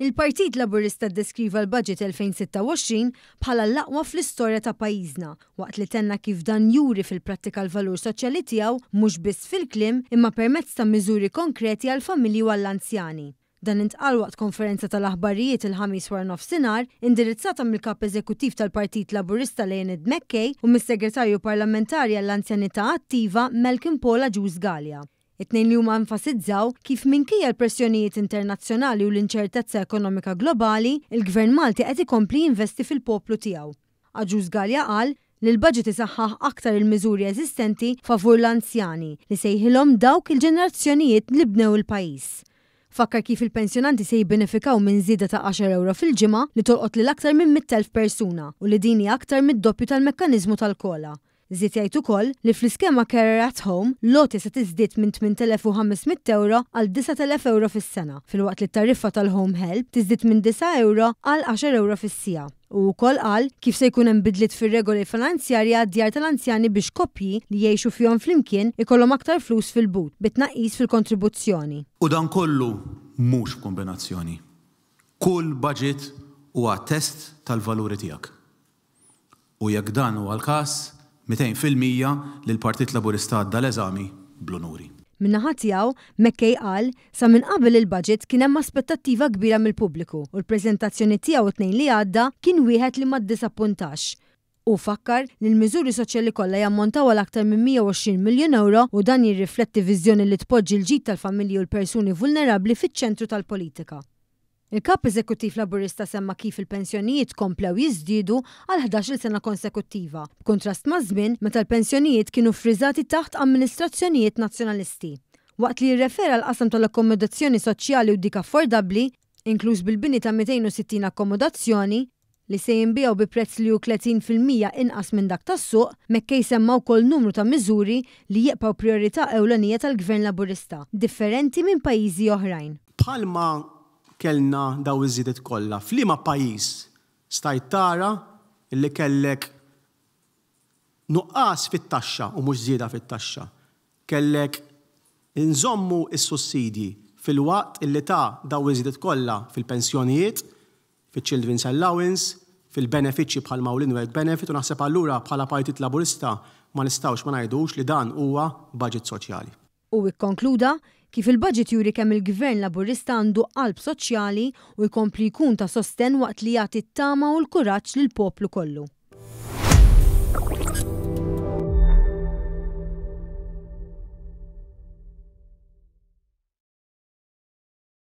Il-Partit Laburista ddeskriva l-Budget 2026 bħala l-aqwa fl-istorja ta' pajjiżna, waqt li tenna kif dan juri fil-prattika l-valur soċjali tiegħu mhux biss fil-kliem imma permezz ta' miżuri konkreti għall-familji u għall-anzjani. Dan intqal waqt konferenza tal-aħbarijiet il-Ħamis waranofsinhar indirizzata mill-Kap Eżekuttiv tal-Partit Laburista Leonid McKay u mis-Segretarju Parlamentari għall-Anzjanità Attiva Malcolm Paul Agius Galea. It-tnejn li huma enfasizzaw kif minkejja l-pressjonijiet internazzjonali u l-inċertezza ekonomika globali, il-Gvern Malti qed ikompli jinvesti fil-poplu tiegħu. Agius Galea qal li l-budget isaħħaħ aktar il-miżuri eżistenti favur l-anzjani li sejħilhom dawk il-ġenerazzjonijiet li bnew il-pajjiż. Fakkar kif il-pensjonanti se jibbenefikaw minn żieda ta' għaxar ewro fil-ġimgħa li tolqot lil aktar minn 100,000 persuna u li din hi aktar mid-doppju tal-mekkaniżmu tal-COLA. Żied jgħid ukoll li fl-iskema Carer at Home, l-għotja se tiżdied minn 8,500 ewro għal 9,000 ewro fis-sena, filwaqt li t-tariffa tal-home help tiżdied minn disa' ewro għal għaxar ewro fis-siegħa. Hu wkoll qal kif se jkun hemm bidliet fir-regoli finanzjarji għad-djar tal-anzjani biex koppji li jgħixu fihom flimkien ikollhom aktar flus fil-but, bi tnaqqis fil-kontribuzzjoni. U dan kollu mhux b'kumbinazzjoni. Kull budget huwa test tal-valuri tiegħek. U jekk dan huwa l-każ, 200% li l-Partit Laburista għadda l-eżami bl-unuri. Min-naħa tiegħu, McKay qal, Sa minn qabel il-budget kien hemm aspettattiva kbira mill-pubbliku u l-preżentazzjoni tiegħu t-Tnejn li għadda kien wieħed li ma ddisappuntax. Hu fakkar li l-miżuri soċjali kollha jammontaw għal aktar minn 120 miljun ewro u dan jirrifletti viżjoni li tpoġġi l-ġid tal-familji u l-persuni vulnerabbli fiċ-ċentru tal-politika. Il-Kap Eżekuttiv Laburista semma kif il-pensjonijiet komplew jiżdiedu għal 11-il sena konsekuttiva, b'kuntrast maż-żmien meta l-pensjonijiet kienu ffriżati taħt amministrazzjonijiet Nazzjonalisti. Waqt li rrefera għall-qasam tal-akkomodazzjoni soċjali u dik affordabbli, inkluż bil-bini ta' 260 akkomodazzjoni, li se jinbiegħu bi prezz li hu 30% inqas minn dak tas-suq, McKay semma wkoll numru ta' miżuri li jibqgħu prijorità ewlenija tal-Gvern Laburista, differenti minn pajjiżi oħrajn. Bħalma kellna dawn iż-żiediet kollha, f'liema pajjiż stajt tara li kellek nuqqas fit-taxxa u mhux żieda fit-taxxa? Kellek inżommu s-sussidji filwaqt li ta dawn iż-żiediet kollha fil-pensjonijiet, fiċ-children's allowance, fil-benefiċċji bħalma hu l-in-work benefit u naħseb allura bħala Partit Laburista ma nistgħux ma ngħidux li dan huwa budget soċjali. Hu ikkonkluda kif il-budget juri kemm il-Gvern Laburista għandu qalb soċjali u jkompli jkun ta' sostenn waqt li jagħti t-tama u l-kuraġġ lill-poplu kollu.